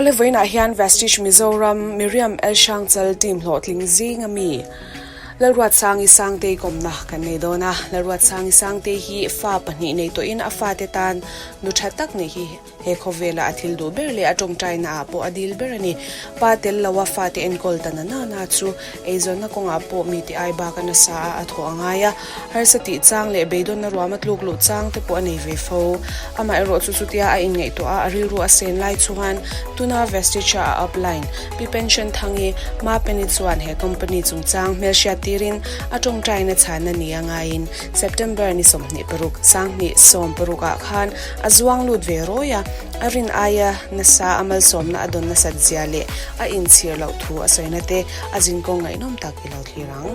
Awle vawiinah hian Vestige Mizoram Miriam L Hrangchal team hlawhtling zing ami Lalruatsangi Sangtei kawmna kan nei dawn a. Lalruatsangi Sangtei hi fa pahnih nei tawhin a fate tan nu tha tak nih hi He khawvela a thil duh ber leh a tawngtaina ah pawh a dil ber a ni. Pa tel lo a fate enkawl ta na na chu eizawnna kawngah pawh mite ai bak a nasa a a thawh a ngai a. Harsa tih chang leh beidawnna ruam a tluk luh chang te pawh a nei ve fo. Amaherawh chu chutia a inngaihtuah a, a rilru a sen lai chuan tuna Vestige a a upline Pi Pension Thangi Mapeni chuan he company chungchang hmelhriat tirin a tawngtaina chhanna ni a ngaiin September ni 26, 2016 ah khan a zuang lut ve rawi a, a rin aia nasa a malsawmna a dawn nasat zia leh a inchhir loh thu a sawina te a zinkawng ngaihnawm tak i lo thlir ang.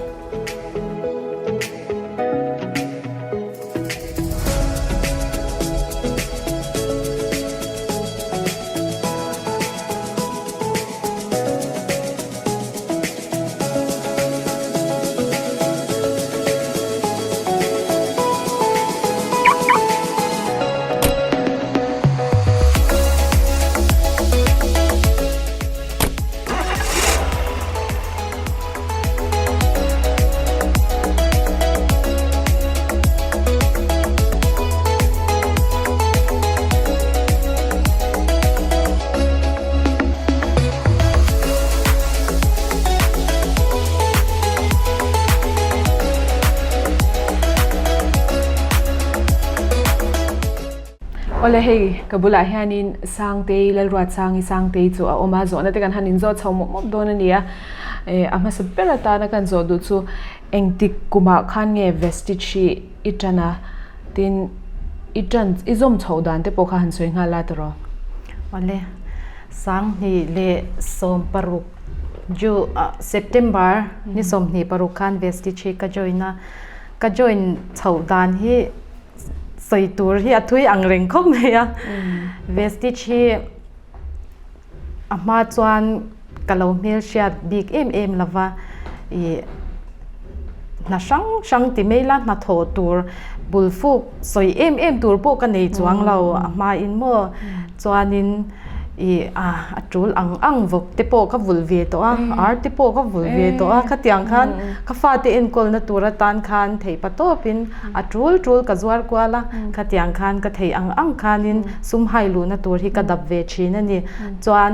Awle hei ka bulah hianin Sangtei Lalruatsangi Sangtei chu a awm a, zawhna te kan han inzawt chho mawp mawp dawn a ni a, eh a hmasa ber atana kan zawh duh chu engtik kumah khan nge Vestige hi i tan a, tin i tan i zawm chhoh dan te pawh kha han sawi nghal la tawh rawh. Awle 2016 Ju September ni 26 khan Vestige hi ka join a, ka join chhoh dan hi sawi tur hi a thui ang reng khawp mai a, Vestige hi a hma chuan ka lo hmelhriat bik em em lova ih hna hrang hrang ti mai la hna thawh tur bul fuk sawi em em tur pawh ka nei chuang lo a hmain maw chuanin ih a a tul ang ang vawk te pawh ka vulh ve tawh a ar te pawh ka vulh ve tawh a khatiang khan ka fate enkawlna tur atan khan theih pa tawpin a tul tul ka zuar kual a khatiang khan ka theih ang ang khanin sum hai luhna tur hi ka dap ve thin a ni chuan.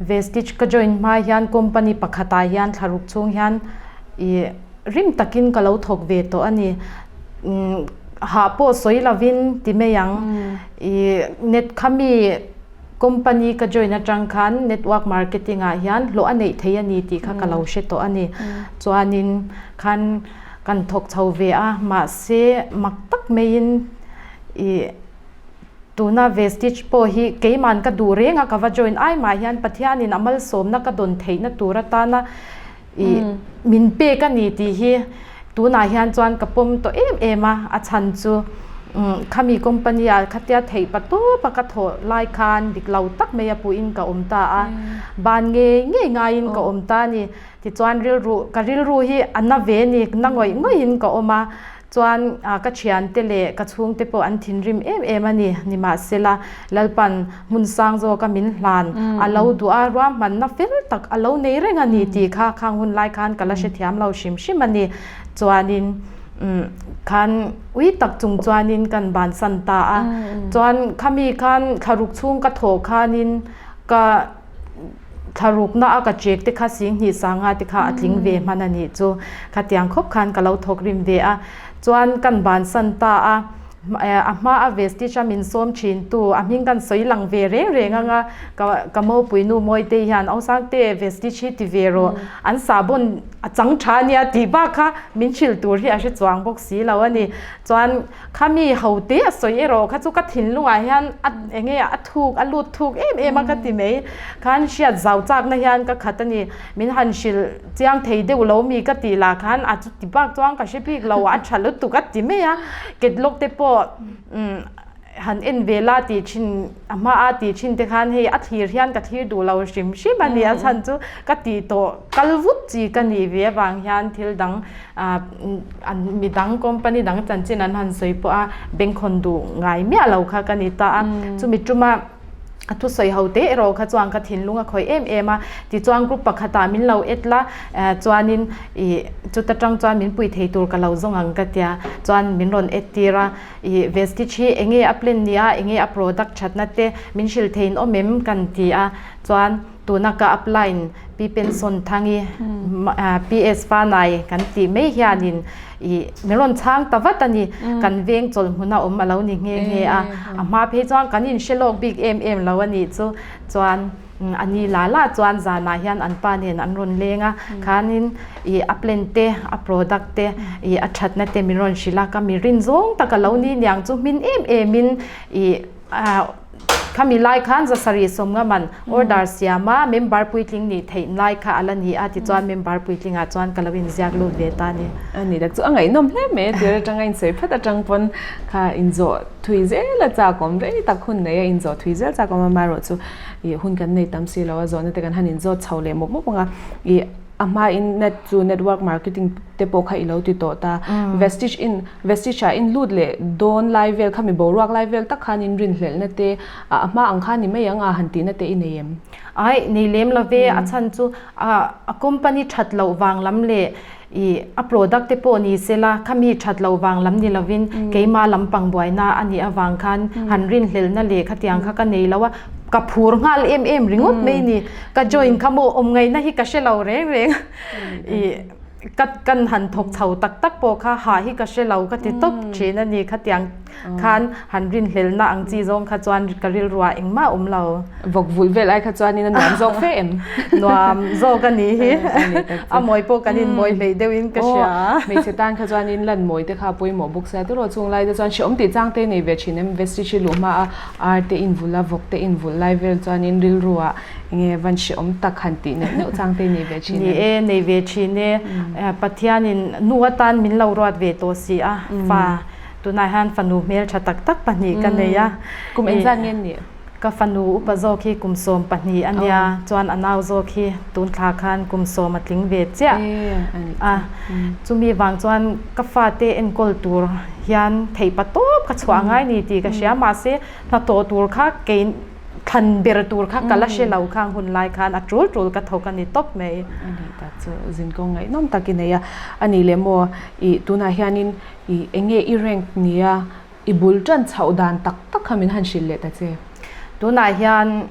Vestige ka join hma hian company pakhatah hian thlaruk chhung hian ih rim takin ka lo thawk ve tawh a ni. Hah pawh sawi lovin ti mai ang. Ih net khami company ka join atang khan network marketing ah hian hlawh a neih thei a ni tih kha ka lo hre tawh a ni. Chuanin khan kan thawk chho ve a mahse mak tak maiin ih. Tuna Vestige pawh hi keiman ka duh reng a, ka va join ai mah hian Pathianin a malsawmna ka dawn theihna tur atana ih min pek a ni tih hi tunah hian chuan ka pawm tawh em em a, a chhan chu khami company ah khatia theih pa tawp a ka thawh lai khan dik lo tak mai a puhin ka awm ta a, ban ngei ngei ngaiin ka awm ta a ni. Tichuan rilru ka rilru hi a na ve a ni, na ngawih ngawihin ka awm a. Chuan ka thiante leh ka chhungte pawh an thinrim em em a ni. Nimahsela, Lalpan hmun sang zawka min hlan a lo duh a, ruahmanna fel tak a lo nei reng a ni tih kha khang hun lai khan ka la hrethiam lo hrim hrim a ni. Chuanin khan ui tak chung chuanin kan bansan ta a. Chuan khami khan thlaruk chhung ka thawh khanin ka. Thlarukna a ka chek te kha Singhnih Sanga te kha a tling ve hman a nih chu. Khatiang khawp khan ka lo thawk rim ve a. Chuan kan bansan ta a, a hma a Vestige a min sawm thin tu a hming kan sawi lang ve reng reng ang a, ka ka mopui nu Mawitei hian Ausangte Vestige hi ti ve rawh, an sahbawn a chang tha a nia tih bak kha min hrilh tur hi a hre chuang bawk si lo a ni. Chuan Khami hote a sawi erawh kha chu ka thinlungah hian a enge a thuk a lut thuk em em a ka ti mai. Khan hriat zau chakna hian ka khat a ni. Min han hrilh chiang thei deuh lo mi ka tih lah khan a chuti bak chuan ka hre bik lo a tha lutuk a ti mai a. Catalog te pawh han en ve la tih thin a hma a tih thin te khan hei a thlir hian ka thlir duh lo hrim hrim a ni. A chhan chu ka tih tawh kal vut chi ka nih ve avang hian thil dang an midang company dang chanchin an han sawi pawh a bengkhawn duh ngai miah lo kha ka ni ta a chumi tuma. A thusawi ho te erawh kha chuan ka thinlung a khawih em em a, tichuan group pakhatah min lo et la, chuanin ih chuta tang chuan min pui thei tur ka lo zawng ang ka tia, chuan min rawn et tir a, ih Vestige hi enge a plan nia, enge a product thatna te min hrilh theiin awm em kan ti a, chuan tuna ka apply in Pi Penson Thangi PS Fanai kan tih mai hianin Ih, min rawn chhang ta vat a ni. Kan veng chawlh hmuna awm a lo ni nghe nghe a. A hma phei chuan kan inhre lawk bik em em lo a nih chu. Chuan a ni la la chuan zanah hian an pa nen an rawn leng a. Khanin ih a plan te, a product te, ih a thatna te min rawn hrilh a. Ka mi rin zawng tak a lo ni niang chu hmin em em in ih ah Khami lai khan zasarih sawmnga man order siam a, member puitling nih theih lai kha a la ni a, tichuan member puitlingah chuan ka lo inziak lut ve ta a ni. A ni tak chu a ngaihnawm hle mai a, tir atanga insawi phat atang pawn kha inzawh thui zel a chak awm rei tak hun nei a inzawh thui zel chak awm a, amaherawh chu ih hun kan nei tam si lo a, zawhna te kan han inzawt chho leh mawp mawp ang a, ih a hmain net chu network marketing te pawh kha i lo ti tawh ta, Vestige in Vestige ah in lut leh dawn lai vel kha mi boruak lai vel tak khan in rinhlelhna te a hma ang khan ni mai ang a han tihna te i nei em? Aih, nei lem lo ve, a chhan chu a company that loh vang lam leh ih a product te pawh ni se la khami that loh vang lam ni lovin keimah lampang buaina a nih avang khan han rinhlelhna leh khatiang kha ka nei lo a, ka phur nghal em em ringawt mai ni, ka join kha maw awm ngaihna hi ka hre lo reng reng ih. Ka kan han thawk chho tak tak pawh kha hah hi ka hre lo ka ti tawp thin a ni. Khatiang khan han rinhlelna ang chi zawng kha chuan ka rilruah engmah awm lo. Vawk vulh vel ai kha chuanin a nuam zawk fe em? Nuam zawk a nih hi. A mawi pawh kan inmawi hleih deuhin ka hria. Hmeichhe tan kha chuanin lan mawi te kha a pawimawh bawk sia. Tiraw chung lai te chuan hrehawm tih chang te nei ve thin em? Vestige hi luh hma a ar te invulh a, vawk te invulh lai vel chuanin rilruah Nge van hrehawm tak han tih neuh neuh chang te nei ve thin em? Ni e, nei ve thin e. Pathianin nu atan min lo ruat ve tawh si a, fa tunah hian fanu hmeltha tak tak pahnih ka nei a. Kum engzat nge an nih? Ka fanu upa zawk hi kum 12 a nia, chuan a nau zawk hi tun thla khan kum sawm a tling ve chiah a. Chumi vang chuan ka fate enkawl tur hian theihpa tawp ka chhuah ngai ni tih ka hria, mahse hnathawh tur kha kei Thlan ber tur kha ka la hre lo khang hun lai khan a tul tul ka thawk a ni tawp mai. A nih tak chu zinkawng ngaihnawm tak i nei a, a nih leh maw ih tunah hianin ih eng nge i rank nia i bul tan chhoh dan tak tak kha min han hrilh leh ta che. Tunah hian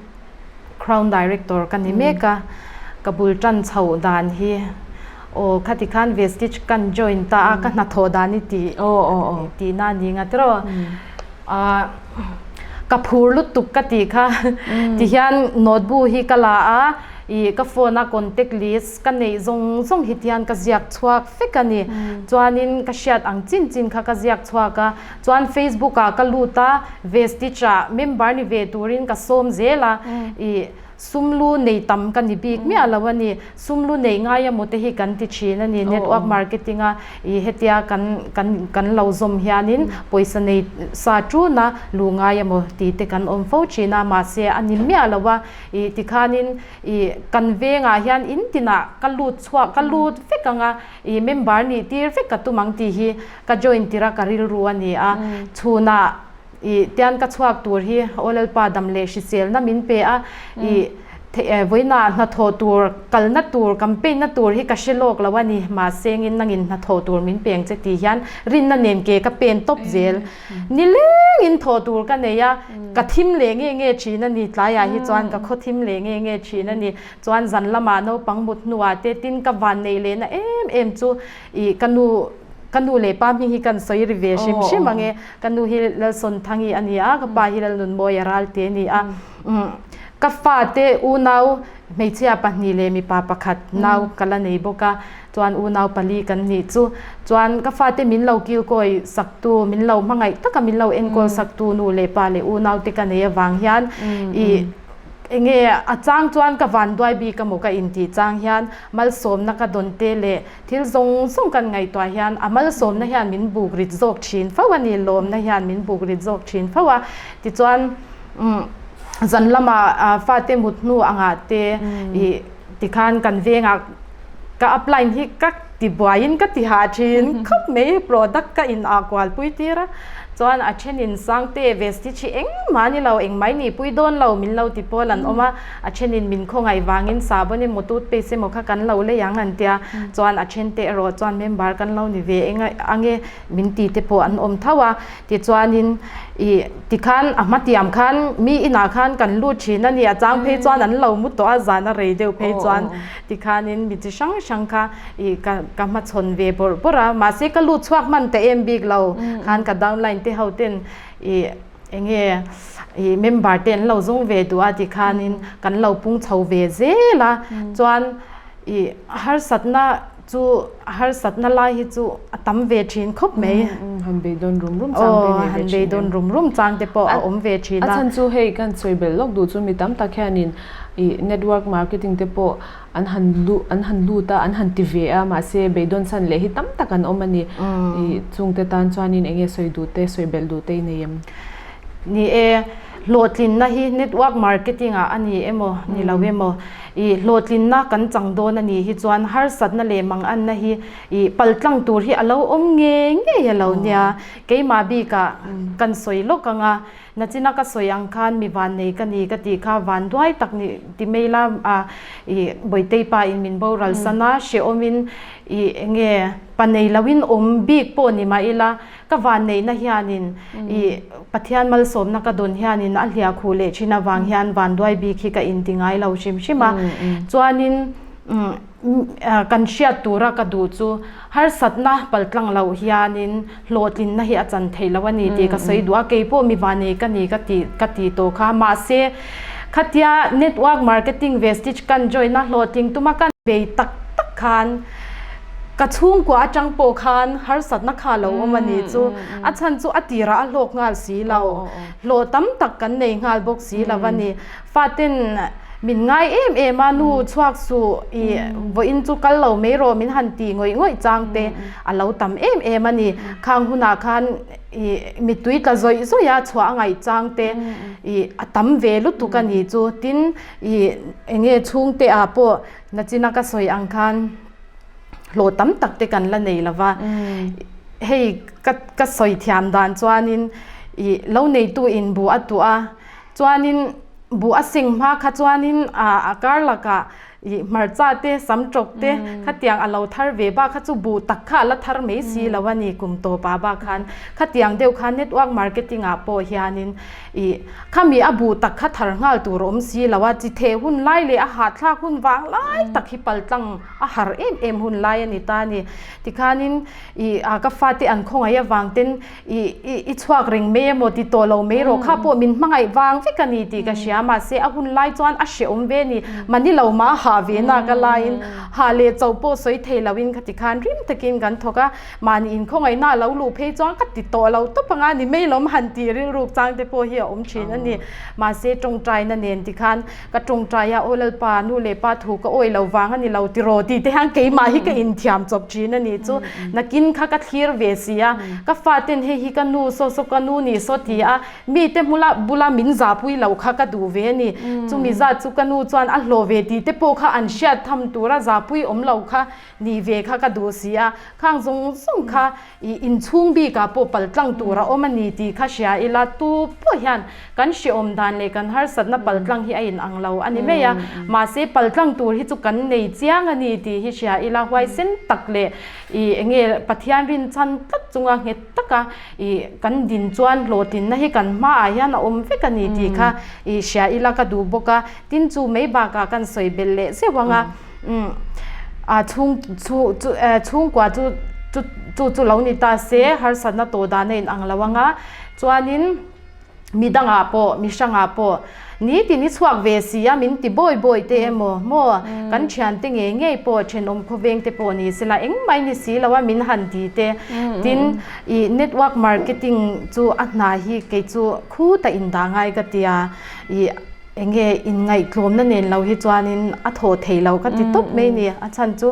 Crown Director ka ni mek a, ka bul tan chhoh dan hi aw khati khan Vestige kan join ta a, ka hnathawh dan i tih tihna a ni nga tiraw. Ahh ka phur lutuk ka tih kha tihian notebook hi ka la a ih ka phone a contact list ka neih zawng zawng hi tihian ka ziak chhuak vek a ni chuanin ka hriat ang chin chin kha ka ziak chhuak a chuan facebook ah ka lut a vestige ah member ni ve turin ka sawm zel a ih Sumlu nei tam ka ni bik miah lo a ni. Sumlu neih ngai emaw te hi kan ti thin a ni. Network marketing a i hetia kan kan kan lo zawm hianin pawisa nei sa tuna luh ngai emaw tih te kan awm fo thin a, mahse a ni miah lo a. I tikhanin i kan vengah hian in tinah ka lut chhuak ka lut vek ang a, i member nih tir vek ka tum ang tih hi ka join tirh a ka rilru a ni a. Chhunah I tian ka chhuak tur hi Aw Lalpa dam leh hriselna min pe a, i vawiinah hnathawh tur, kalna tur, campaign na tur hi ka hre lawk lo a ni, mahse engin nangin hnathawh tur min peng che tih hian rinna nen ke ka pen tawp zel. Nilengin thawh tur ka nei a, ka thim leh nge nge thin a ni, tlaiah hi chuan ka khaw thim leh nge nge thin a ni. Chuan zan lamah naupang mut hnuah te tin ka van neih lehna em em chu i ka nu, Ka nu leh pa hming hi kan sawi ri ve hrim hrim ang e. Ka nu hi Lalsawnthangi a ni a, ka pa hi Lalnunmawia Ralte a ni a. Ka fate unau hmeichhia pahnih leh mipa pakhat nau ka la nei bawk a, chuan unau pali kan nih chu. Chuan ka fate min lo kilkawi saktu, min lo hmangaih taka min lo enkawl saktu nu leh pa leh unaute ka nei avang hian ih enge a chang chuan ka vanduai bik emaw ka intih chang hian malsawmna ka dawn te leh Thil zawng zawng kan ngaihtuah hian a malsawmna hian min buk rit zawk thin fo a ni, lawmna hian min buk rit zawk thin fo a. Tichuan zan lama fate mut hnu angah te ih tikhan kan vengah ka apply hi ka ti buaiin ka ti hah thin khawp mai, product ka in ah kual pui tir a. Chuan a thenin Sangte Vestige hi engmah a ni lo, engmah i nihpui dawn lo min lo ti pawl an awm a, a thenin min khawngaih vangin sahbawn emaw toothpaste emaw kha kan lo lei ang an tia. Chuan a thente erawh chuan member kan lo ni ve eng ange min ti te pawh an awm tho a. Tichuanin ih tikhan a hma tiam khan mi inah khan kan lut thin a ni, a chang phei chuan an lo mu tawh a, zan a rei deuh phei chuan tikhanin mi chi hrang hrang kha ih ka ka hmachhawn ve bawrh bawrh a, mahse ka lut chhuak hman ta em bik lo khan ka downline te ho ten ih eng nge ih member te an lo zawng ve duh a tikhanin kan lo pung chho ve zel a, chuan ih harsatna chu harsatna lai hi chu a tam ve thin khawp mai. Han beidawn rum rum chang te nei ve thin. Han beidawn rum rum chang te pawh a awm ve thin a. A chhan chu hei kan sawi belh lawk duh chu mi tam tak hianin ih network marketing te pawh an han lu an han lut a an han ti ve a mahse beidawn chhan leh hi tam tak an awm a ni. Ih chungte tan chuanin eng nge sawi duh te sawi belh duh te i nei em? Ni e, hlawhtlinna hi network marketing ah a ni emaw ni lo emaw ih hlawhtlinna kan chang dawn a nih hi chuan harsatna leh manganna hi ih paltlang tur hi a lo awm ngei ngei a lo nia. Keimah bikah kan sawi lawk ang a, nachina ka sawi ang khan mi vannei ka ni ka tih kha vanduai tak ni ti mai la a ih Bawitei pa in min boral san a, hrehawmin ih eng nge pa nei loin awm bik pawh ni mah ila Ka vanneihna hianin i Pathian malsawmna ka dawn hianin a hliah khuh leh thin avang hian vanduai bik hi ka inti ngai lo hrim hrim a. Chuanin kan hriat tura ka duh chu harsatna paltlang loh hianin hlawhtlinna hi a chan theih loh a ni tih ka sawi duh a. Kei pawh mi vannei ka ni ka ti ka ti tawh kha. Mahse khatia network marketing Vestige kan join a hlawhtling tuma kan bei tak tak khan Ka chhungkua atang pawh khan harsatna kha lo awm a ni chu. A chhan chu a tirah a hlawk nghal si lo. Hlawh tam tak kan nei nghal bawk si lo a ni. Faten min ngai em em a, nu chhuak suh i vawiin chu kal lo mai rawh min han ti ngawih ngawih chang te a lo tam em em a ni. Khang hunah khan i mittui tla zawih zawih a chhuah a ngaih chang te i a tam ve lutuk a ni chu. Tin i eng nge chhungte ah pawh Nachina ka sawi ang khan hlawh tam tak te kan la nei lo va, hei ka ka sawi thiam dan chuanin ih lo neitu in buh a tuah a, chuanin buh a seng hma kha chuanin ah a kar lakah ih hmarcha te sam tawk te khatiang a lo thar ve bak kha chu buh tak kha a la thar mai si lo a ni kum tawpah bak khan khatiang deuh khan network marketing ah pawh hianin Ih, khami a buh tak kha thar nghal tur a awm si lo a, chi theh hun lai leh a hahthlak hun vang lai tak hi paltlang a har em em hun lai a ni ta a ni. Tikhanin ih a ka fate an khawngaih avang ten ih i chhuak reng mai emaw ti tawh lo mai rawh kha pawh min hmangaih vang vek a ni tih ka hria mahse a hun lai chuan a hrehawm ve a ni. Mahni lo mah a hah ve nak a laiin hah leh cho pawh sawi thei loin khati khan rim takin kan thawk a. Mahni inkhawngaihna a lo luh phei chuan ka ti tawh lo tawp anga ni mai lawm han tih rilruk chang te pawh hi a awm thin a ni. Mahse tawngtaina nen tikhan ka tawngtai a, Aw Lalpa, nu leh pa thu ka awi lo vang a ni lo tiraw tih te hian keimah hi ka inthiam chawp thin a nih chu. Nakin kha ka thlir ve si a, ka faten hei hi ka nu saw saw ka nu nih saw ti a, mite hmula bula min zahpui lo kha ka duh ve a ni. Chumi zat chu ka nu chuan a hlawh ve tih te pawh kha an hriat tham tura zahpui awm lo kha Ni ve kha ka duh si a, khang zawng zawng kha i inchhung bikah pawh paltlang tur a awm a ni tih kha hria ila, tu pawh hian kan hrehawm dan leh kan harsatna paltlang hi a inang lo a ni mai a, mahse paltlang tur hi chu kan nei chiang a ni tih hi hria ila, huaisen tak leh i eng nge Pathian rinchhan tlat chunga nghet taka i kan din chuan hlawhtlinna hi kan hmaah hian a awm vek a ni tih kha i hria ila ka duh bawk a, tin chu mai bakah kan sawi belh leh zeuh ang a. Umm a chhung chu chu eh chhungkua chu chu chu chu lo ni ta se harsatna tawh dan a in ang lo ang a chuanin mi dangah pawh mi hrangah pawh nitin i chhuak ve si a min ti bawi bawi te emaw maw kan thiante ngei ngei pawh thenawm khawveng te pawh ni sela engmah i ni si lo a min han ti te tin ih network marketing chu a hna hi kei chu khutah indah ngai ka tia ih. Eng nge inngaihtlawmna nen lo hi chuanin a thawh thei lo ka ti tawp mai ni. A chhan chu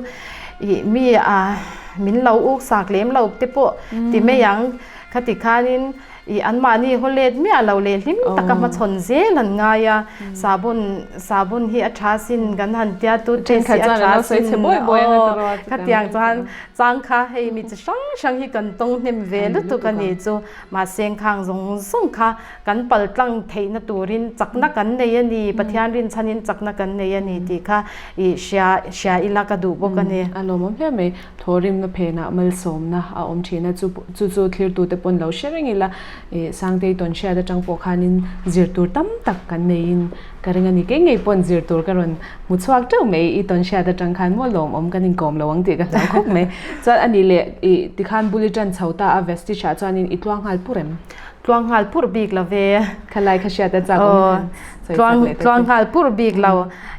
ih mi a min lo uk sak lem lo te pawh ti mai ang. Khati khanin I anmahni haw let miah lo leh hlim taka hmachhawn zel an ngai a, sahbawn sahbawn hi a tha sin kan han tia toothpaste hi a tha sin aw khatiang chuan chang kha hei mi chi hrang hrang hi kan tawng hnem ve lutuk a ni chu mahse khang zawng zawng kha kan pal tlang theihna turin chakna kan nei a ni Pathian rinchhanin chakna kan nei a ni tih kha i hria hria ila ka duh bawk a ni. A lawmawm hle mai. Thawhrimna phenah malsawmna a awm thin a, chu chu chu thlirtute pawn lo hre reng ila, ih Sangtei tawn hriat atang pawh khanin zir tur tam tak kan neiin ka ring a ni. Kei ngei pawn zir tur ka rawn hmu chhuak teuh mai, i tawn hriat atang khan maw lawmawm kan inkawm lo ang tih ka hlau khawp mai. Chuan a nih leh ih tikhan bul i tan chho ta a, Vestige ah chuanin i tluang nghal pur em? Tluang nghal pur bik lo ve. Khalai kha hriat a chak awm hian sawi chak leh ta che. Tluang nghal pur bik lo,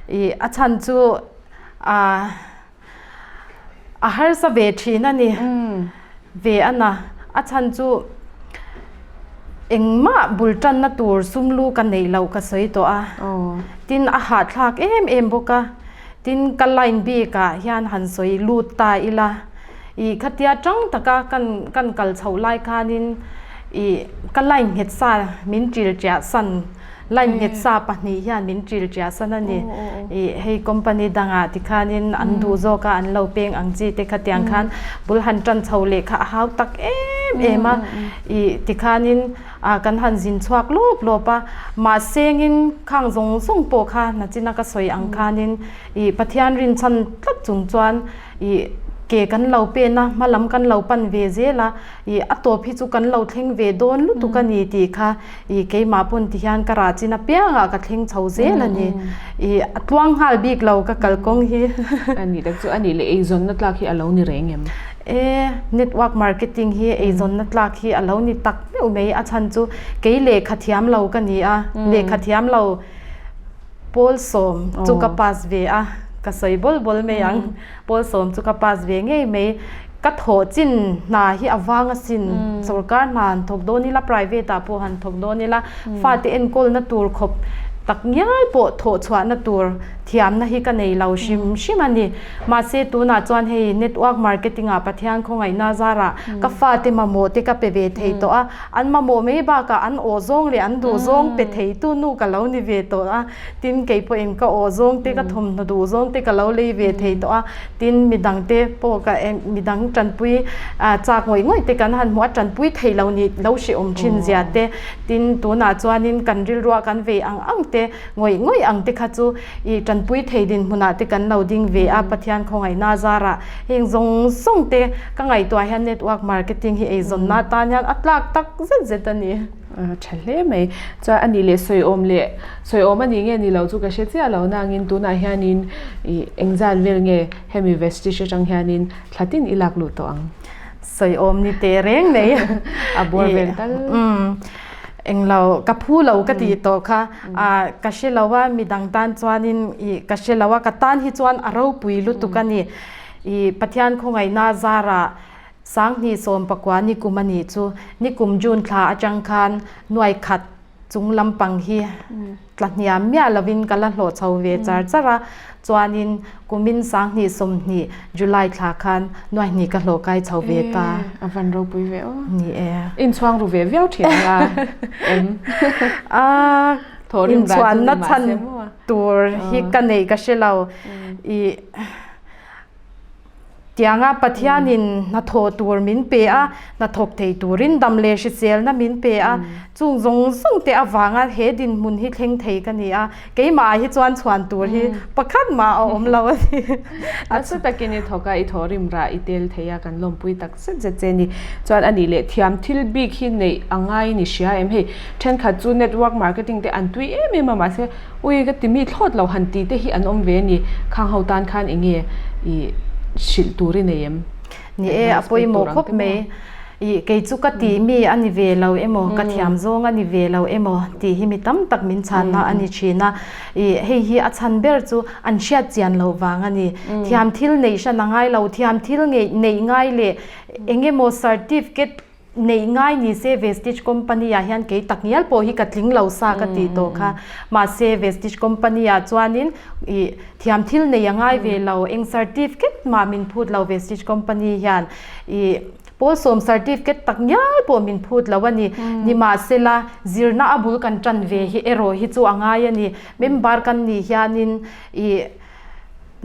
ih a chhan chu ah. A harsa ve thin a ni. Ve a na. A chhan chu engmah bul tanna tur sum lu ka neih loh ka sawi tawh a. Tin a hahthlak em em bawk a. Tin ka line bikah hian han sawi lut ta ila. Ih khatia tang taka kan kan kal chhoh lai khanin ih ka line nghet sa min ṭil ṭiah san. Line nghet sa pahnih hian min ṭil ṭiah san a ni. Ih hei company dangah tikhanin an duh zawk a, an lo peng ang chi te khatiang khan bul han ṭan chho leh kha a hau tak em em a. Ih tikhanin ah kan han zin chhuak lawp lawp a, mahsengin khang zawng zawng pawh kha nachina ka sawi ang khanin ih Pathian rinchhan tlat chung chuan ih ke kan lo pen a, hma lam kan lo pan ve zel a. Ih a tawp hi chu kan lo thleng ve dawn lutuk a ni tih kha ih keimah pawn ti hian ka rah chin apiangah ka thleng chho zel a ni. Ih a tluang nghal bik lo ka kalkawng hi. A nih tak chu a nih leh eizawnna tlak hi a lo ni reng em? E, network marketing hi eizawnna tlak hi a lo ni tak meuh mai a chhan chu kei lehkha thiam lo ka ni a, lehkha thiam lo Pawl sawm chu ka pass ve a, ka sawi bawl bawl mai ang. Pawl sawm chu ka pass ve ngei mai. Ka thawh chin hna hi a vang asin. Sorkar hna han thawk dawn ila, private ah pawh han thawk dawn ila, fate enkawlna tur khawp tak ngial pawh thawh chhuahna tur thiamna hi ka nei lo hrim hrim a ni. Mahse tunah chuan hei network marketing ah Pathian khawngaihna zarah ka fate mamawh te ka pe ve thei tawh a. An mamawh mai bakah an aw zawng leh an duh zawng pe theitu nu ka lo ni ve tawh a, tin kei pawhin ka aw zawng te ka thawmhnaw duh zawng te ka lo lei ve thei tawh a, tin midang te pawh ka midang tanpui chak ngawih ngawih te kan han hmuh a, tanpui thei lo nih lo hrehawm thin zia te, tin tunah chuanin kan rilruah kan vei ang ang te ngawih ngawih ang te kha chu i tanpui thei dinhmunah te kan lo ding ve a, Pathian khawngaihna zarah heng zawng zawng te ka ngaihtuah hian network marketing hi eizawnna atan hian a tlak tak zet zet a ni. Tha hle mai. Chuan a nih leh sawiawm leh sawiawm a nih nge ni lo chu ka hre chiah lo nangin tunah hianin i engzat vel nge hemi Vestige atang hianin thla tin i lak luh tawh ang? Sawiawm ni teh reng mai. A bawr vel tal. Englo ka phu lo ka tih tawh kha ah ka hre lo a midang tan chuanin ih ka hre lo a ka tan hi chuan a ropui lutuk a ni ih Pathian khawngaihna zarah Sanghnih sawmpakua nikum a nih chu nikum June thla atang khan nuai khat chung lampang hi tla hniam miah lovin ka la hlawh chho ve char char a chuanin kumin Sanghnih 20 July thla khan nuaihnih ka hlawh kai chho ve ta. A van ropui ve aw. Ni e. Inchhuang ru ve viau thin ang a em? A inchhuanna chhan tur hi ka neih ka hre lo. I Tianga Pathianin hnathawh tur min pe a, hnathawk thei turin dam leh hriselna min pe a, chung zawng zawng te avanga he dinhmun hi thleng thei ka ni a, keimah ah hi chuan chhuan tur hi pakhat mah a awm lo a ni. Nasa takin i thawk a, i thawhrim rah i tel thei a, kan lawmpui tak zet zet che ni. Chuan a nih leh thiam thil bik hi neih a ngai ni hria em? Hei thenkhat chu network marketing te an tui em em a mahse Ui ka ti mi thlawt lo han tih te hi an awm ve a ni. Khang ho tan khan eng nge i hrilh tur i nei em? Ni e, a pawimawh khawp mai. I kei chu ka tih mi a ni ve lo emaw, ka thiam zawng a ni ve lo emaw tih hi mi tam tak min chhanna a ni thin a. I hei hi a chhan ber chu an hriat chian loh vang a ni. Thiam thil neih hran a ngai lo, thiam thil neih ngai leh eng emaw certificate Neih ngai ni se Vestige company ah hian kei tak ngial pawh hi ka tling lo sa ka tih tawh kha. Mahse Vestige company ah chuanin ih thiam thil nei a ngai ve lo, eng certificate mah min phut lo Vestige company hian ih. Pawl sawm certificate tak ngial pawh min phut lo a ni. Nimahsela, zirna a bul kan tan ve hi erawh hi chu a ngai a ni. Member kan nih hianin ih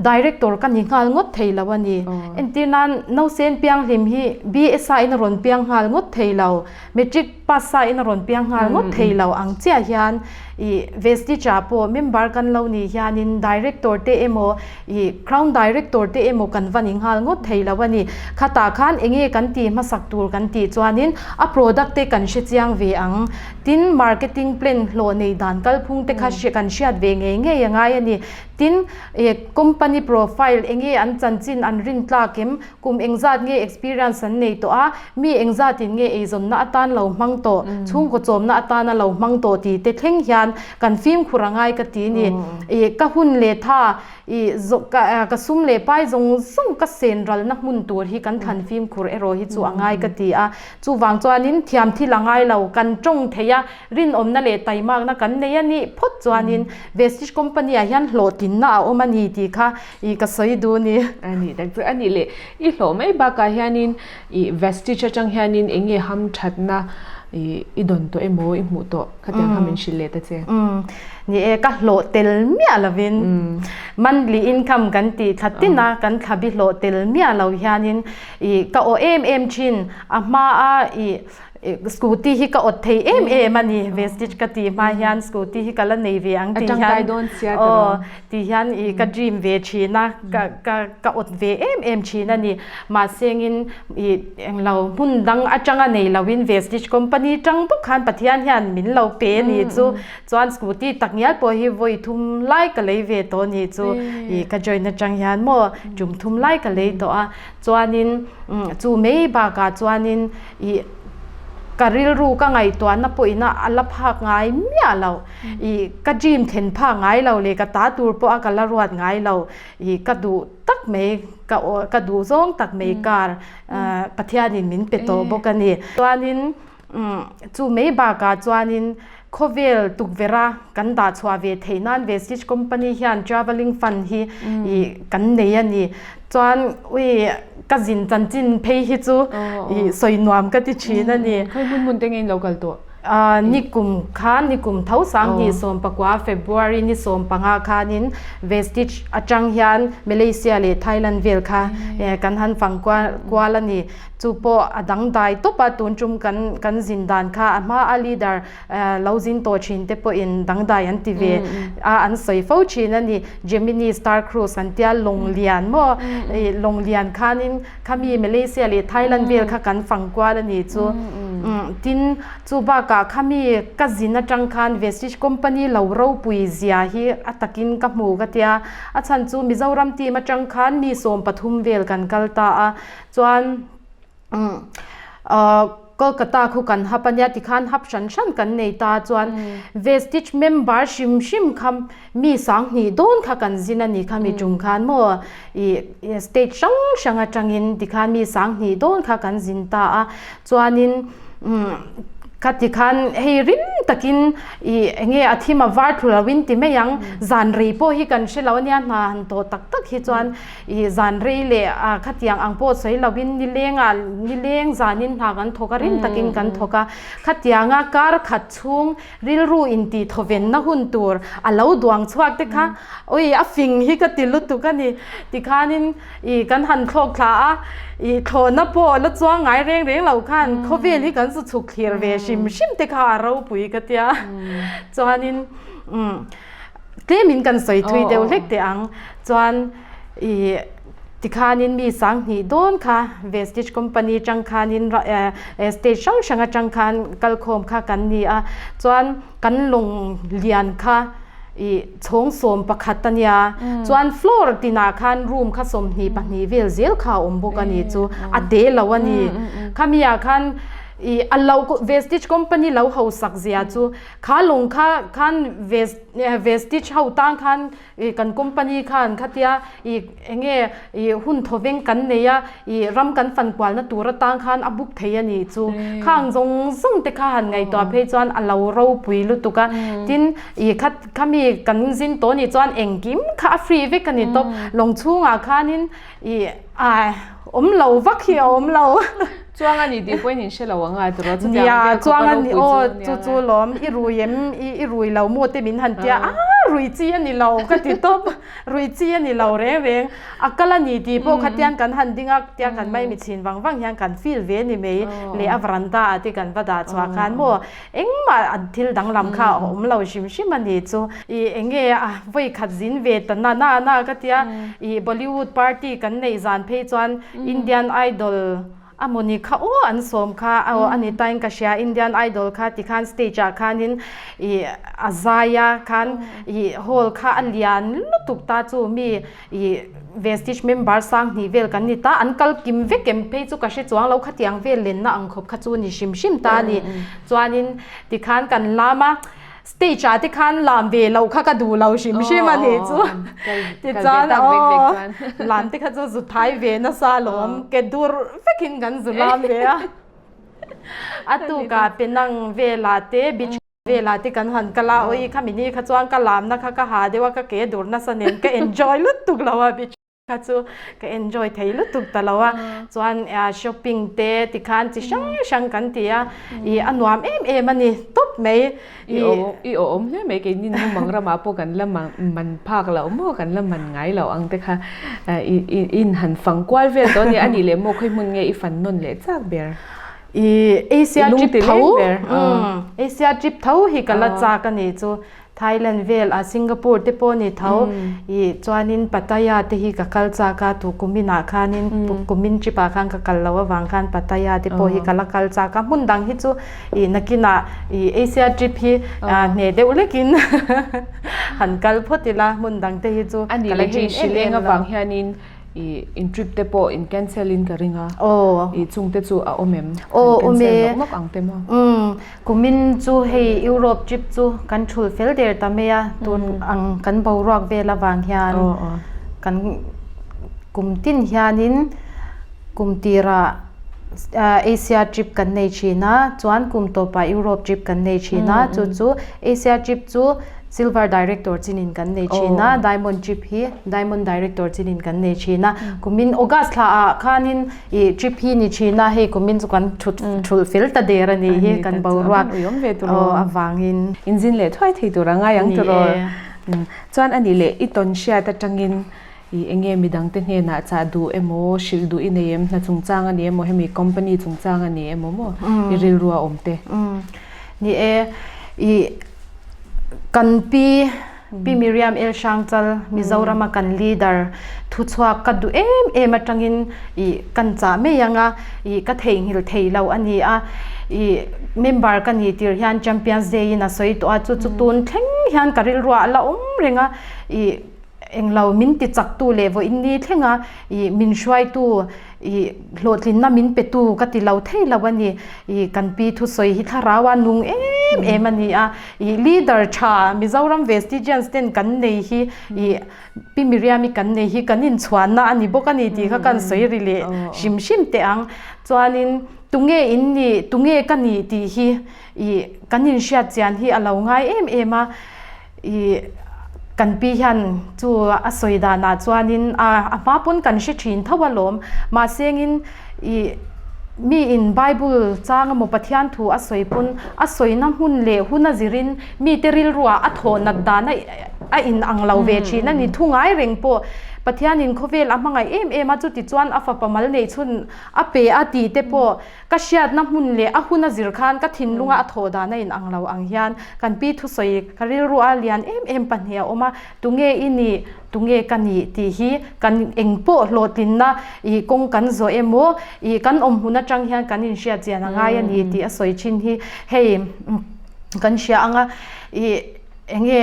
Director ka ni nghal ngawt thei lo a ni. Entir nan Nausen Pianghlim hi BSA in a rawn piang nghal ngawt thei lo, Matric pass a in a rawn piang nghal ngawt thei lo ang chiah hian ih Vestige ah pawh member kan lo nih hianin Director te emaw ih Crown Director te emaw kan va ni nghal ngawt thei lo a ni. Khatah khan enge kan tih hmasak tur kan tih chuanin a product te kan hre chiang ve ang. Tin, marketing plan hlawh nei dan kalphung te kha kan hriat ve ngei ngei a ngai a ni. Tin, ih company profile enge an chanchin an rin tlak em, kum engzat nge experience an nei tawh a, mi engzatin nge eizawnna atan lo hmang tawh, chhungkaw chawmna atana lo hmang tawh tih te thleng hian kan fimkhur a ngai ka ti ni. Ih ka hun leh tha, ih ka sum leh pai zawng zawng ka sen ralna hmun tur hi kan thlan fimkhur erawh hi chu a ngai ka ti a. Chuvang chuanin thiam thil a ngai lo, kan tawng thei a, rinawmna leh taimakna kan nei a nih phawt chuanin Vestige company ah hian hlawhtlinna a awm a ni tih kha ih ka sawi duh a ni. A nih tak chu a nih leh i hlawh mai bakah hianin ih Vestige atang hianin eng nge ham thatna ih i dawn tawh emaw i hmuh tawh khatiang kha min hrilh leh ta che. Umm ni e ka hlawh tel miah lovin monthly income kan tih thla tin a kan thla bi hlawh tel miah lo hianin ih ka aw em em thin a hma a ih Scooty hi ka awt thei em em a ni Vestige ka tih hma hian scooty hi ka la nei ve ang tih hian aw tih hian ih ka dream ve thin a ka ka ka awt ve em em thin a ni mahsengin ih englo hmun dang atanga nei loin Vestige company tang bawk khan Pathian hian min lo pe a ni chu chuan scooty tak ngial pawh hi vawi thum lai ka lei ve tawh a ni chu ih ka join atang hian maw tum thum lai ka lei tawh a. Chuanin chu mai bakah chuanin ih ka rilru ka ngaihtuahna pawhin a la phak ngai miah lo. Ih ka dream thlen phak ngai lo leh ka ta tur pawh a ka la ruat ngai lo. Ih ka duh tak mai ka ka duh zawng tak mai car Pathianin min pe tawh bawk a ni. Chuanin Chu mai bakah chuanin khawvel tukverha kan dah chhuah ve theih nan Vestige company hian travelling fund hi ih kan nei a ni. Chuan ui ka zin chanchin phei hi chu ih sawi nuam ka ti thin a ni. Khawi hmun hmun te nge in lo kal tawh? Nikum khan nikum tho sanghnih 15 February ni 15 khanin Vestige atang hian Malaysia leh Thailand vel kha kan han fang kual a ni. Chu pawh a dangdai tawp a, tun tum kan kan zin dan kha a hma a leader lo zin tawh thin te pawhin dangdai an ti ve a, an sawi fo thin a ni. Gemini Star Cruise an tia lawng lian maw ih lawng lian khanin khami Malaysia leh Thailand vel kha kan fang kual a ni chu. Tin, chu bakah khami ka zin atang khan Vestige company lo ropui zia hi a takin ka hmu ka tia, a chhan chu Mizoram team atang khan mi 13 vel kan kal ta a. Chuan Kolkata khu kan hap a nia tikhan hap hran hran kan nei ta chuan Vestige member hrim hrim kha mi 2000 dawn kha kan zin a ni kha mi tum khan maw ih state hrang hrang atangin tikhan mi 2000 dawn kha kan zin ta a chuanin Kha ti khan hei rim takin ih enge a thim a var thlu lo in ti mai ang, zan rei pawh hi kan hre lo ania hna han tawh tak tak hi chuan ih zan rei leh ah khatiang ang pawh sawi lo in nileng ah nileng zan in hna kan thawk a rim takin kan thawk a, khatianga kar khat chhung rilru in tih thawven na hun tur a lo duang chhuak te kha awi a fing hi ka ti lutuk a ni tikhanin Ih kan han thlawk thla a, ih thlawhna pawh la chuang ngai reng reng lo khan khawvel hi kan zu chhuk thlir ve hrim hrim te kha a ropui ka tia. Chuanin umm tlemin kan sawi thui deuh hlek teh ang. Chuan ih tikhanin mi 2000 dawn kha Vestige company tang khanin state hrang hrang atang khan kalkhawm kha kan ni a. Chuan kan lawng lian kha ih chhawng 11 a nia chuan floor tinah khan room kha 22 vel zel kha a awm bawk a ni chu a te lo a ni khami ah khan ih a lo vestige company lo hausak zia chu kha lawng kha khan vestige ho tang khan ih kan company khan khatia ih eng nge ih hun thawveng kan nei a ih ram kan fan kualna tur atang khan a book thei a nih chu khang zawng zawng te kha han ngaihtuah phei chuan a lo ropui lutuk a tin ih kha khami kan zin tawh nih chuan engkim kha a free vek a ni tawp lawng chhungah khanin ih ah awm lo vak hi a awm lo. Chuang a ni tih pawhin in hre lo ang a tiraw chutiang Nia vel khawpa chuang a ni ropui chu aw a nia chu nga. chu lawm i rui em i i rui lo maw te min han tia a rui chi a ni lo ka ti tawp rui chi a ni lo reng reng a kal a ni tih pawh khatian kan han ding a tia kan mai mi chhin vang vang hian kan feel ve a ni mai leh a veranda ah te kan va dah chhuah khan maw Engmah an thil danglam kha a awm lo hrim hrim a ni chu. I enge a vawi khat zin ve ta na na na ka tia i Bollywood party kan neih zan phei chuan Indian Idol a mawni kha aw an sawm kha aw a ni tain ka hria Indian Idol kha tikhan stage ah khanin i a zai a khan i hall kha a lian lutuk ta chu mi I Vestige member sang hnih vel kan ni ta, an kal kim vek em phei chu ka hre chuang lo, khatiang vel lenna ang khawp kha chu ni hrim hrim ta a ni. Chuanin tikhan kan lam a, stage ah te khan lam ve loh kha ka duh lo hrim hrim a ni chu. Tichuan aw lam te kha chu zu thai ve nasa alawm, ke dur vekin kan zu lam ve a. A tukah Penang velah te beach Velah te kan han kal a, awi khami ni kha chuan ka lamna kha ka ha deuh a, ka ke dur nasa nen ka enjoy lutuk lo a beach kha chu ka enjoy thei lutuk ta lo a, chuan shopping te tikhan chi hrang hrang kan ti a, ih a nuam em em a ni tawp mai. I i awm hle mai keini mumang ramah pawh kan la man phak loh maw kan la man ngai loh ang te kha i in han fang kual vel tawh a ni, a nih leh maw khawi hmun nge i fan nawn leh chak ber? I Asia trip tho Asia trip tho hi ka la chak a nih chu Thailand vel a Singapore te pawh ni tho i chuanin Pattaya te hi ka kal chak a tu kumin ah khanin kumin trip ah khan ka kal loh avang khan Pattaya te pawh hi ka la kal chak a hmun dang hi chu i nakinah i Asia trip hi hneh deuh lekin han kal phawt ila hmun dang te hi chu ka la dream em em lo. I in trip te pawh in cancel in ka ring a. Aw. I chung te chu a awm em? Aw awm e. Cancel nawk nawk ang te maw? Umm kumin chu hei Europe trip chu kan thul fel der ta mai a tun ang kan boruak vel avang hian kan kum tin hianin kum tirah Asia trip kan nei thin a chuan kum tawpah Europe trip kan nei thin a chu chu Asia trip chu Silver Director chinin kan nei thin a, Diamond trip hi Diamond Director chinin kan nei thin a. Kumin August thla ah khanin ih trip hi ni thin a, hei kumin chu kan thut thulh fel ta der a nih hi kan boruak avangin. Inzin leh thuai thei tur a ngai ang tiraw. Chuan a nih leh i tawn hriat atangin ih enge midangte hnenah chah duh emaw hrilh duh i nei em hna chungchang a ni emaw hemi company chungchang a ni emaw maw i rilru a awm te. Ni e, ih Kan pi, Pi Miriam El Hrangchal, Mizorama kan leader thuchhuak ka duh em em atangin ih kan chah mai ang a, ih ka theihnghilh thei lo a ni a, ih member ka nih tir hian Champions Day in a sawi tawh a, chu chu tun thleng hian ka rilruah a la awm reng a, ih englo min ti chaktu leh vawiin ni thleng a, ih min hruaitu Ih hlawhtlinna min petu ka ti lo thei lo a ni. Ih kan pi thusawi hi thlarau a nung em em a ni a. Ih leader tha Mizoram Vestigians ten kan nei hi ih Pi Miriam-i kan nei hi kan inchhuanna a ni bawk a ni tih kha kan sawi ri leh hrim hrim teh ang. Chuanin tunge in nih tunge ka nih tih hi ih kan inhriat chian hi a lo ngai em em a. I kan pi hian chu a sawi danah chuanin a a hma pawn kan hre thin tho alawm mahsengin i miin bible chang emaw Pathian thu a sawi pawn a sawina hmun leh hun a zirin mite rilruah a thawh nat dan a a in ang lo ve thin a ni thu ngai reng pawh Pathianin khawvel a hmangaih em em a chuti chuan a fapa mal neih chhun a pe a tih te pawh Ka hriatna hmun leh a hun a zir khan ka thinlunga a thawh dan a in ang lo ang hian kan pi thusawi ka rilru a lian em em pahnih a awm a, tunge i nih, tunge ka nih tih hi kan eng pawh hlawhtlinna ih kawng kan zawh emaw ih kan awm hmun atang hian kan inhriat chian a ngai a ni tih a sawi thin hi hei kan hria ang a ih enge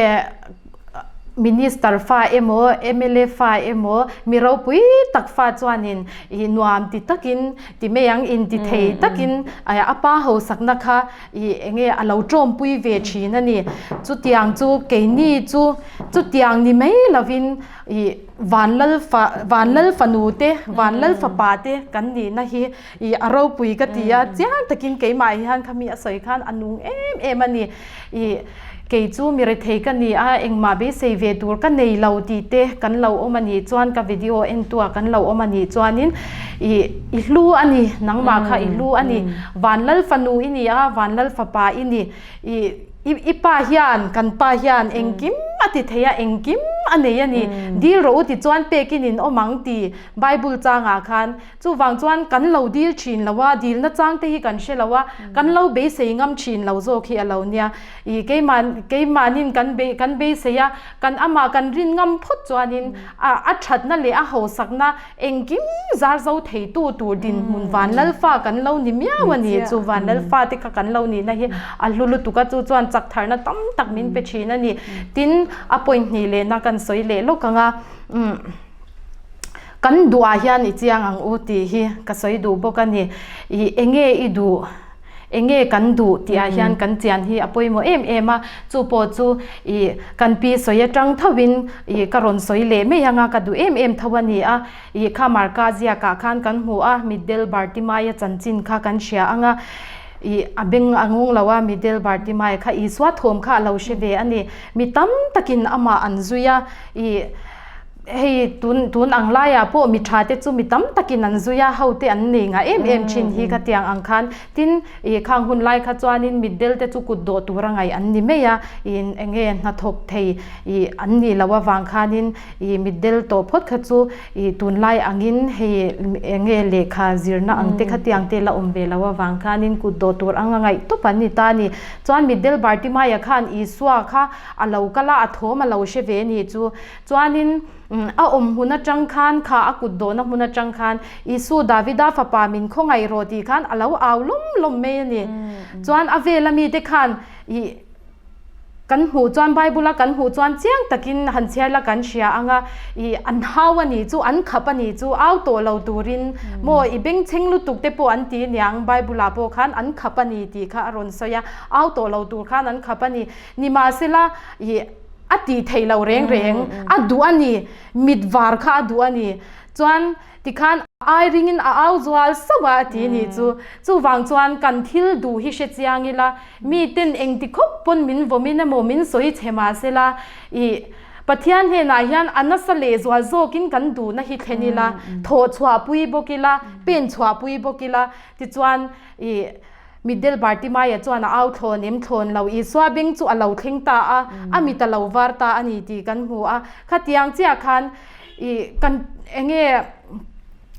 Minister fa emaw, mla fa emaw, mi ropui tak fa chuanin ih nuam ti takin ti mai ang in ti thei takin a pa hausakna kha ih enge a lo tawmpui ve thin a ni. Chutiang chu keini chu chutiang ni mai lovin ih Vanlal fa Vanlal fanu te, Vanlal fapa te kan nihna hi ih a ropui ka ti a, chiang takin keimah hian khami a sawi khan a nung em em a ni. Ih. Kei chu mi rethei ka ni a, engmah beisei ve tur ka nei lo tih te kan lo awm a nih chuan ka video entua kan lo awm a nih chuanin i i hlu a ni, nangmah kha i hlu a ni, Vanlal fanu i ni a, Vanlal fapa i ni, i i i pa hian kan pa hian engkim a ti thei a, engkim a nei a ni, dil rawh u tichuan pekin in awm ang ti Bible changah khan Chuvang chuan kan lo dil thin lo a, dilna chang te hi kan hre lo a, kan lo beisei ngam thin lo zawk hi a lo nia. I keimah keimahnin kan bei kan beisei a, kan amah kan rin ngam phawt chuanin a a thatna leh a hausakna engkim zar zo theitu tur dinhmun Vanlalfa kan lo ni miau a ni. Chu Vanlalfa te kha kan lo nihna hi a hlu lutuk a, chu chuan chak tharna tam tak min pe thin a ni. Tin, a point hnih lehna kan sawi leh lawk ang a, umm. Kan duhah hian i chiang ang u tih hi ka sawi duh bawk a ni. I enge i duh, enge kan duh tihah hian kan chian hi a pawimawh em em a. Chu pawh chu i kan pi sawi atang thovin i ka rawn sawi leh mai anga ka duh em em tho a ni a. I kha Marka ziakah khan kan hmu a, Mitdel Bartimaia chanchin kha kan hria ang a. I a beng a ngawng lo a, Mitdel Bartimaia kha Isua thawm kha a lo hre ve a ni. Mi tam takin amah an zui a, i. Hei tun tun ang laiah pawh mi tha te chu mi tam takin an zui a, ho te an nei ngah em em thin hi ka tiang ang khan. Tin, ih khang hun lai kha chuanin mitdel te chu kut dawh tura ngaih an ni mai a, ih eng nge hnathawk thei ih an nih loh avang khanin ih mitdel tawh phawt kha chu ih tunlai angin hei eng nge lehkha zirna ang te kha tiang te la awm ve loh avang khanin kut dawh tur anga ngaih tawp an ni ta a ni. Chuan mitdel Bartimaia khan Isua kha a lo kal a, a thawm a lo hre ve a ni chu. Chuanin, a awm hmun atang khan, kha a kut dawhna hmun atang khan, Isu, Davida fapa min khawngaih rawh tih khan a lo au lawm lawm mai a ni. Chuan a vela mite khan ih kan hmuh chuan Bible a kan hmuh chuan chiang takin han chhiar la kan hria ang a, ih an hau a nih chu, an khap a nih chu, au tawh lo turin maw i bengchheng lutuk te pawh an ti aniang Bible ah pawh khan an khap a ni tih kha a rawn sawi a, au tawh lo tur khan an khap a ni. Nimahsela ih a tih theih loh reng reng a duh a ni, mit var kha a duh a ni. Chuan tikhan ai ringin a au zual sauh a a ti nih chu. Chuvang chuan kan thil duh hi hre chiang ila, miten engti khawp pawn min vawmin emaw min sawi chhe mahsela ih Pathian hnenah hian a nasa leh zual zawkin kan duhna hi thlen ila, thawh chhuahpui bawk ila, pen chhuahpui bawk ila, tichuan ih Mitdel Bartimaia chuan a au thlawn em thlawn lo, Isua beng chu a lo thleng ta a, a mit a lo var ta a ni tih kan hmu a. Khatiang chiah khan ih kan enge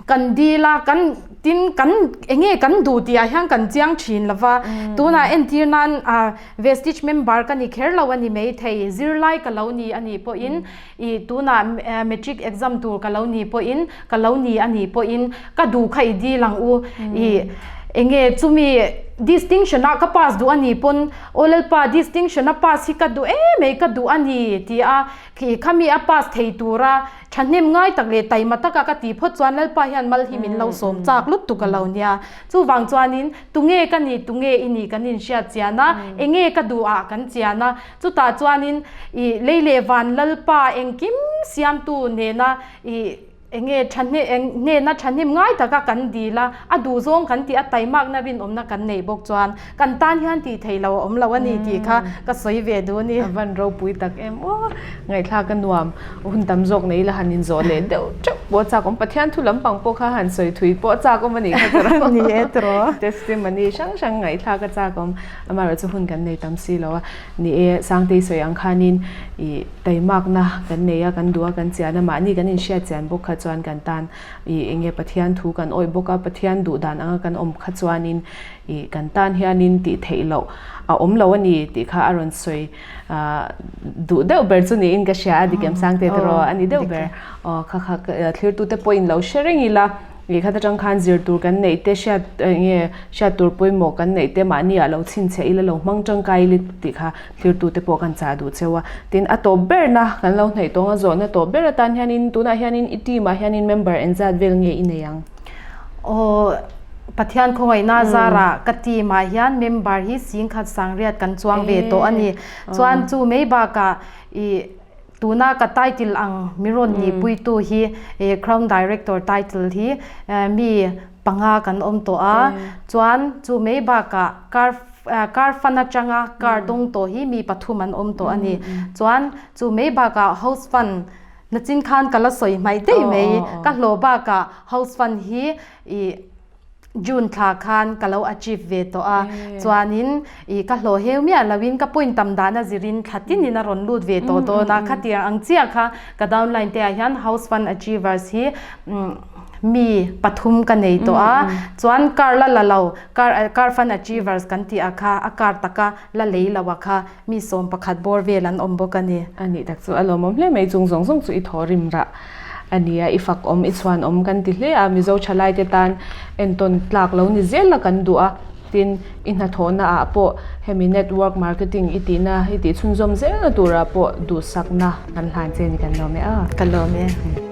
kan dil a, kan tin kan enge kan duh tih ah hian kan chiang thin lo va. Tunah entir nan ah Vestige member ka ni kher lo a ni maithei, zirlai ka lo ni a nih pawhin I tunah matric exam tur ka lo ni pawhin, ka lo ni a nih pawhin ka duh kha i dil ang u. I enge chumi distinction a ka pass duh a nih pawn aw Lalpa distinction a pass hi ka duh em mai ka duh a ni ti a khi khami a pass thei tura thahnem ngai tak leh taima taka ka tih phawt chuan Lalpa hian mal hi min lo sawm chak lutuk a lo nia. Chuvang chuanin tunge ka nih tunge i nih kan inhriat chian a, enge ka duh ah kan chian a. Chutah chuanin i lei leh van Lalpa engkim siamtu nena i enge thahne hnena thahnem ngai taka kan dil a, a duh zawng kan tih a taimakna rinawmna kan neih bawk chuan kan tan hian tih theih loh a awm lo a ni tih kha ka sawi ve duh a ni. A van ropui tak em aw, ngaihthlak a nuam, hun tam zawk nei ila han inzawh leh deuh teuh pawh a chak awm, Pathian thu lampang pawh kha han sawi thui pawh a chak awm a nih kha tiraw? Ni e tiraw? Testimony hrang hrang ngaihthlak a chak awm. Amaherawhchu chu hun kan nei tam si lo a, ni e, Sangtei sawi ang khanin ih taimakna kan nei a, kan duh a, kan chian a, mahni kan inhriat chian bawk kha chuan kan tan ih eng nge Pathian thu kan awih bawk a, Pathian duh dan anga kan awm kha chuanin ih kan tan hianin tih theih loh a awm lo a ni tih kha a rawn sawi ah duh deuh ber chu niin ka hria a, Dikem Sangte te rawh a ni deuh ber. Aw kha kha thlirtute pawhin lo hre reng ila. Ih khat atang khan zir tur kan neih te hriat eng nge hriat tur pawimawh kan neih te mahni ah lo chhinchhiah ila lo hmang tangkai ila tih kha thlirtu te pawh kan chah duh cheu a. Tin a tawp berna kan lo hnaih tawng a zawhna tawp ber atan hianin tunah hianin i team ah hianin member engzat vel nge i nei ang? Aw Pathian khawngaihna zarah ka team ah hian member hi singkhat sangriat kan chuang ve tawh a ni. Chuan chu mai bakah ih Tuna ka title ang mi rawn nihpuitu hi Crown Director title hi mi panga kan awm tawh a, chuan chu mai bakah car car fund atanga car dawng tawh hi mi pathum an awm tawh a ni. Chuan chu mai bakah house fund nachin khan ka la sawi hmaih daih mai, ka hlawh bakah house fund hi ih June thla khan ka lo achieve ve tawh a, chuanin ih ka hlawh heu miah loin ka point tam dana zirin thla tinin a rawn lut ve tawh dawn a, khatiang ang chiah kha ka downline te ah hian house fund achievers hi mi pathum ka nei tawh a, chuan car la la lo car car fund achievers kan tih ah kha a car taka la lei lo ah kha mi 11 bawr vel an awm bawk a ni. A nih tak chu a lawmawm hle mai, chung zawng zawng chu i thaw rim rah a ni a, i fak awm, i chhuan awm kan ti hle a, Mizo thalai te tan entawn tlak lo ni zel la kan duh a, tin i hnathawhna ah pawh hemi network marketing i tihna i tih chhunzawm zel na turah pawh duhsakna kan hlan che ni kan lawm e a. Ka lawm e.